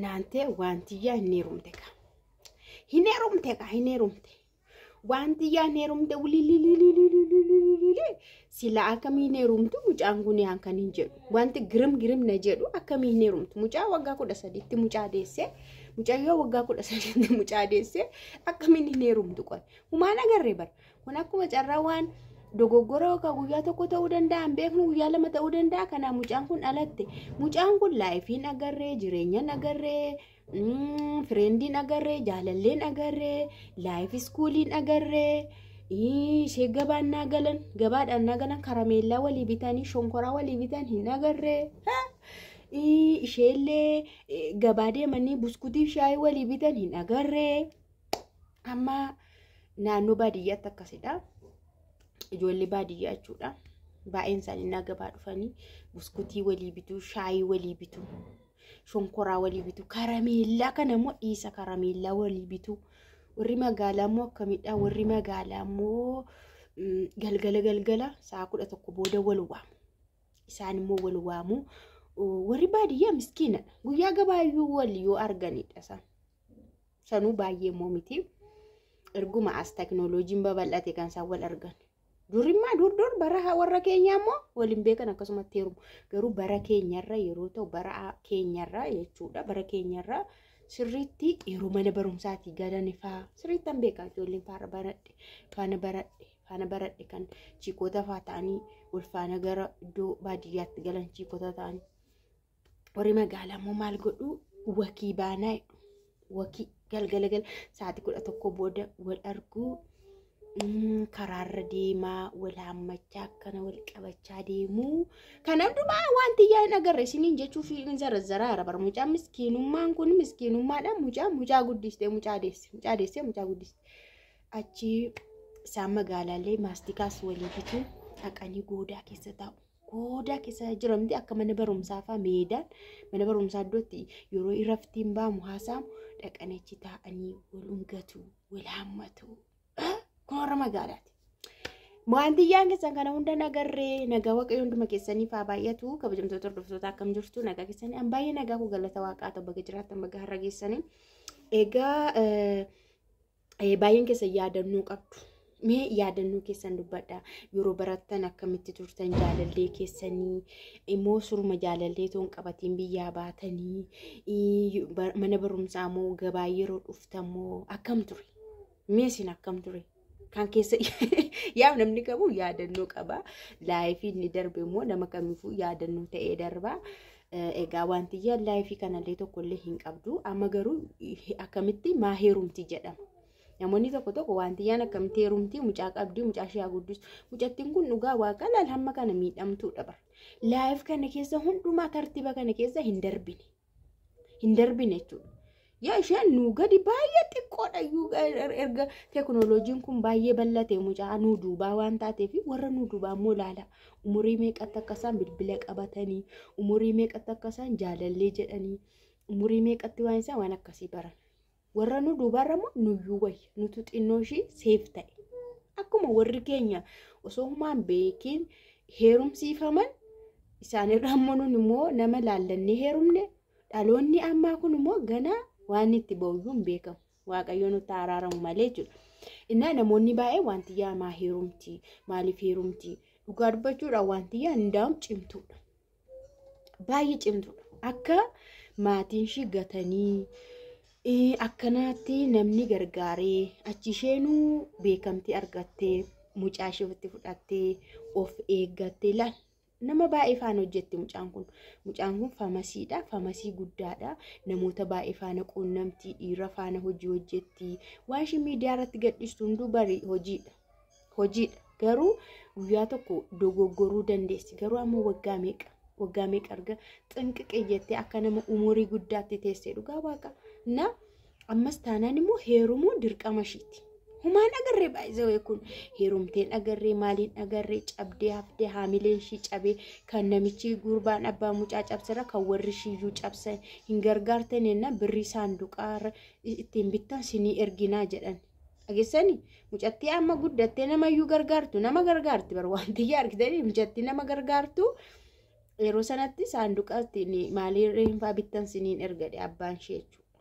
Naantee Waantiyyaa hin heerumte kaa. Hin heerumte kaa, hin heerumte. Waantiyyaa hin heerumte, wulilililililililili. Sila akkamiin heerumtu mucaan kun yaan kan hin jedhu. Wanti girim girim na jedhu, akkamiin heerumtu mucaa waggaa 13tti mucaa deessee, mucayyoo waggaa 13tti mucaa deessee akkamiin hin heerumtu qoy. Humaan agarree bara. Kun akkuma carraa waan dogoggora yookaan guyyaa tokko ta'uu danda'a, hin beeknu, guyyaa lama ta'uu danda'a. Kanaaf mucaan kun dhalatte. Mucaan kun lifeiin agarree, jireenyan agarree, friendiin agarree, jaalalleen agarree, life schooliin agarree, ishee gabaan naa galan, gabaadhaan naa galan, karameellaa walii bitanii, shonkoraa walii bitan hin agarree. Isheellee gabaa deemanii buskutii, shaayii walii bitan hin agarree. Amma naannoo baadiyyaatti akkasidha. Ijoollee baadiyyaa jechuudha. Baay'een isaanii naa gabaa dhufanii buskutii walii bituu, shaayii walii bituu, shonkoraa walii bituu, karameellaa kana immoo dhiisa, karameellaa walii bituu. Warri magaalaa immoo akkamidha? Warri magaalaa immoo galgala galgala sa'a 11 booda wal waamu. Isaan immoo wal waamu. Warri baadiyyaa miskiinadha. Guyyaa gabaayyuu wal yoo arganidha isaan. Sanuu baay'ee immoo miti. Erguma as teknooloojiin babal'ate kan isaan wal argan. Durimmaa dur dur bara warra keenyaa immoo waliin beekan, akkasumatti heerumu. Garuu bara keenyarra yeroo ta'u, bara keenyarra jechuudha. Bara keenyarra sirriitti yeroo mana barumsaatii galan faa sirriitti an beekaa, ijoolleen faana baradhe, faana baradhe, faana baradhe kan chiikota faa ta'anii wal faana gara iddoo baadiyyaatti galan, chiikota ta'anii. Warri magaalaa immoo maal godhu? Walkii baanaa jedhu. Walkii galgala gala sa'aatii 11 booda wal arguu, karaarra deemaa wal haammachaa, akkana wal qabachaa deemuu. Kana hundumaa wanti yaa hin agarre isiniin jechuuf hin zarazzaraa bara. Mucaan miskiinummaan kun miskiinummaadha. Mucaa mucaa guddistee, mucaa deesse, mucaa deessee, mucaa guddiste. Achi isaan magaalaalee maastikaas walii bituu, dhaqanii goodaa keessa taa'u. Goodaa keessa jiramti akka mana barumsaa fa'aa, meedaan mana barumsaa iddootti yeroo iraftiin baamu haasaamu dhaqanii achi taa'anii wal dhungatu, wal haammatu. Kun warra magaalaati. Waantiyyaan keessan kana hunda nagarree. Nagaa Waaqayyo hunduma keessaniif haa baay'atu. Kabajamtoota hordoftoota, akkam jirtu? Nagaa keessanii? An baay'ee nagaa koo, galata Waaqaa ta'u. Baga jiraattan, baga har'a geessanii. Egaa baay'een keessan yaadannoo qabdu. Mee yaadannoo keessan dubbadha. Yeroo barattan akkamitti turtan? Jaalallee keessanii immoo suruma jaalallee toon qabatiin biyyaa baatanii, mana barumsaa moo gabaa yeroo dhuftan moo akkam ture? Mee isin akkam ture? Kan keessa yaa namni qabu yaadannoo qaba. Life inni darbe immoo nama kamiifuu yaadannoo ta'ee darba. Egaa wanti life kanallee tokkollee hin qabdu. Amma garuu akkamitti maa heerumti jedhama. Namoonni tokko tokko wantiyyaan akkamitti heerumti, mucaa qabdi, mucaa ishee guddisu. Mucattiin kun dhugaa Waaqa laal hamma kana miidhamtuudha bara. Life kana keessa hundumaa, tartiiba kana keessa hin darbine. Hin darbine jechuudha. Yaa isheen nuu gadi baay'ee xiqqoodha iyyuu, erga teekinooloojiin kun baay'ee bal'ate mucaa nuu duubaa waan taateef, warra nuu duubaa immoo ilaala. Umurii meeqatti akka isaan bilbila qabatanii, umurii meeqatti akka isaan jaalallee jedhanii, umurii meeqatti waan isaan waan akkasii baran. Warra nu duubaarra immoo nuyyuu wayya, nutu xinnoo ishii safe ta'e. Akkuma warri keenya osoo humaan beekiin heerumsiifaman, isaanirra immoo nun immoo nama laallannee heerumne. Dhaloonni ammaa kun immoo ganaa waan itti ba'uyyuu hin beekamu. Waaqayyo nutti araaramu malee jechuudha. Innaa namoonni baay'ee wanti yaa maa heerumti, maaliif heerumti? Dhugaa dubbachuudhaan wanti yaa hundaa'u cimtuudha. Baay'ee cimtuudha. Akka maatiin ishii gatanii akkanaatti namni gargaaree achi isheenuu beekamtii argattee, mucaa ishee ofitti fudhattee, of eeggattee laal. Nama baay'ee faana hojjetti mucaan kun. Mucaan kun famousiidha. Famousii guddaadha. Namoota baay'ee faana quunnamtii, dhiira faana hojii hojjetti. Waan isheen miidiyaa irratti gadhiistu hunduu bari hojiidha. Hojiidha. Garuu guyyaa tokko dogoggoruu dandeessi. Garuu amma waggaa meeqa? Waggaa meeqa arga xinqiqee jettee akka nama umurii guddaatti teessee, dhugaa Waaqa. Na ammas taanaan immoo heerumuun dirqama ishiiti. Humaan agarree baay'ee kun heerumteen agarree, maaliin agarree, cabdee haftee, haamileen ishii cabee, kan namichi gurbaan abbaa mucaa cabsera, kan warri ishiiyyuu cabsan hin gargaartan jennaan birrii saanduqaa ittiin bittan sinii erginaa jedhan. Dhageessanii, mucattii amma guddattee namayyuu gargaartu, nama gargaarti bar wanti argitanii, mucattii nama gargaartu. Yeroo sanatti saanduqa ittiin maalii reenfaa bittan siniin ergadhe abbaan ishee jechuudha.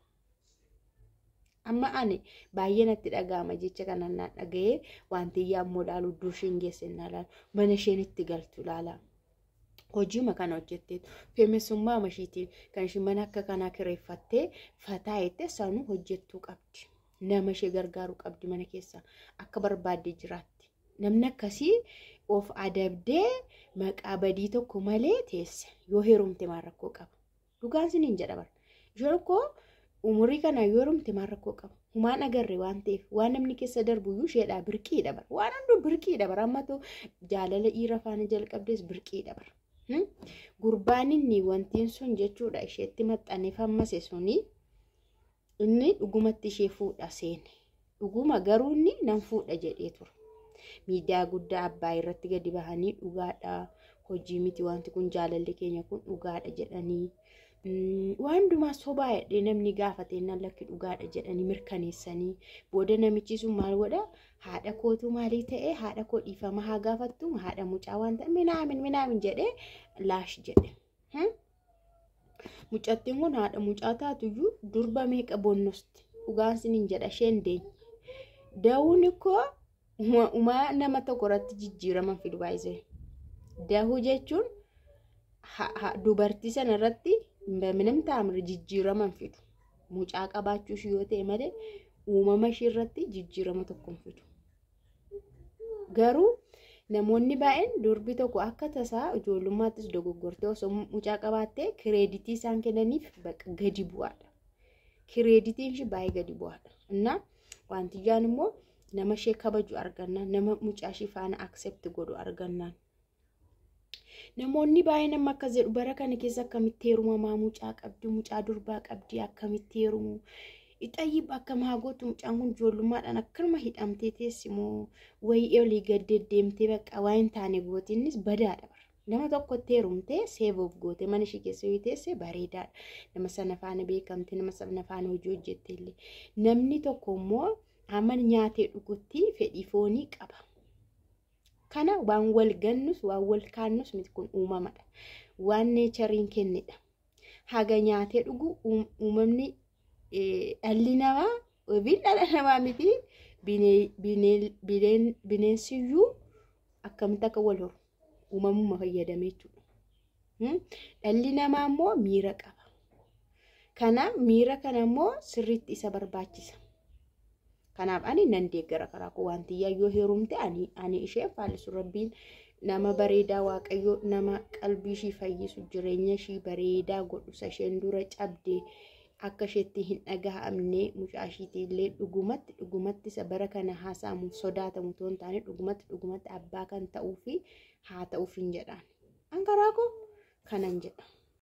Amma ani baay'ee natti dhaga'ama jecha kanaan naan dhaga'ee wanti immoo ilaalu iddoo isheen geesse na ilaalu mana isheen itti galtu ilaala. Hojiima kana hojjetteetu feemesummaa ishiitiin kan isheen mana akka kanaa kireeffattee fataa jettee sanuu hojjettuu qabdi. Nama ishee gargaaru qabdi mana keessa akka barbaadde jiraatti. Namni akkasii of adabdee maqaa badii tokko malee teesse yoo heerumte maal rakkoo qaba? Dhugaan siniin jedha bara. Isheen koo umurii kana yoo heerumte maal rakkoo qaba? Humaan agarre waan ta'eef waan namni keessa darbu iyyuu isheedhaa birqiidha bara. Waan hunduu birqiidha bara. Ammatu jaalala dhiira faana jalqabdees birqiidha bara. Gurbaan inni wantiin sun jechuudha isheetti maxxanee fammase suni inni dhugumatti ishee fuudha seene. Dhuguma garuu inni nan fuudha jedhee ture. Miidiyaa guddaa abbaa irratti gadi bahanii dhugaadha hojii miti wanti kun jaalalli keenya kun dhugaadha jedhanii waan hundumaa sobaa jedhee namni gaafatee nan lakki dhugaadha jedhanii mirkaneessanii booda namichi sun maal godha haadha kootu maalii ta'e haadha koo dhiifama haa gaafattu haadha mucaa waan ta'e minaamin minaamin jedhee laash jedhe. Mucattiin kun haadha mucaa taatuyyuu durba meeqa bonnosti dhugaan siniin jedha isheen deenya. Da'uun koo uumaa nama tokko irratti jijjiirama fidu baay'isee. Dahuu jechuun dubartii sana irratti minim taamri jijjiirama fidu. Mucaa qabaachuu ishee yoo ta'e malee uumama ishee irratti jijjiirama tokko hin fidu. Garuu namoonni baay'een durbi tokko akka tasaa ijoollummaattis dogoggortee osoo mucaa qabaattee kireeditii isaan kennaniif bakka gadi bu'aadha. Kireeditiin ishee baay'ee gadi bu'aadha. Innaa wanti ijaan immoo nama ishee kabaju argannaan nama mucaa ishee faana accept godhu argannaan. Namoonni baay'een amma akkas jedhu bara kana keessa akkamitti heerumamaa mucaa qabdi mucaa durbaa qabdi akkamitti heerumu Ixayyib akkam haa gootu mucaan kun ijoollummaadhaan akkanuma hidhamtee teessi moo wayii olii gad deddeemtee bakka waa hin taane gooti innis badaadha bara. Nama tokkotti heerumtee seef of goote mana ishee keessa yoo teesse bareedaadha. Nama sana faana beekamte nama sana faana hojii hojjette illee. Namni tokko immoo hamma nyaatee dhugutti fedhii foonii qaba. Kana waan wal gannus waan wal kaannus miti kun uumamadha. Waan neechariin kennedha. Haga nyaatee dhugu uumamni dhalli namaa yookiin dhala namaa miti bineensiyyuu akkamitti akka wal horu uumamuma fayyadamee jechuudha. Dhalli namaa immoo miira qaba. Kanaaf miira kana immoo sirriitti isa barbaachisa. Kanaaf ani nan deeggara karaa koo wanti yoo heerumte ani isheen faallisu rabbiin nama bareedaa waaqayyo nama qalbii ishii fayyisu jireenya ishii bareedaa godhu isa isheen dura cabde akka isheetti hin dhaga'amne mucaa ishiitii illee dhugumatti dhugumatti isa bara kana haasa'amuuf sodaatamu otoo hin taane dhugumatti dhugumatti abbaa kan ta'uu fi haa ta'uuf hin jedhaan. An karaa koo kanan jedha.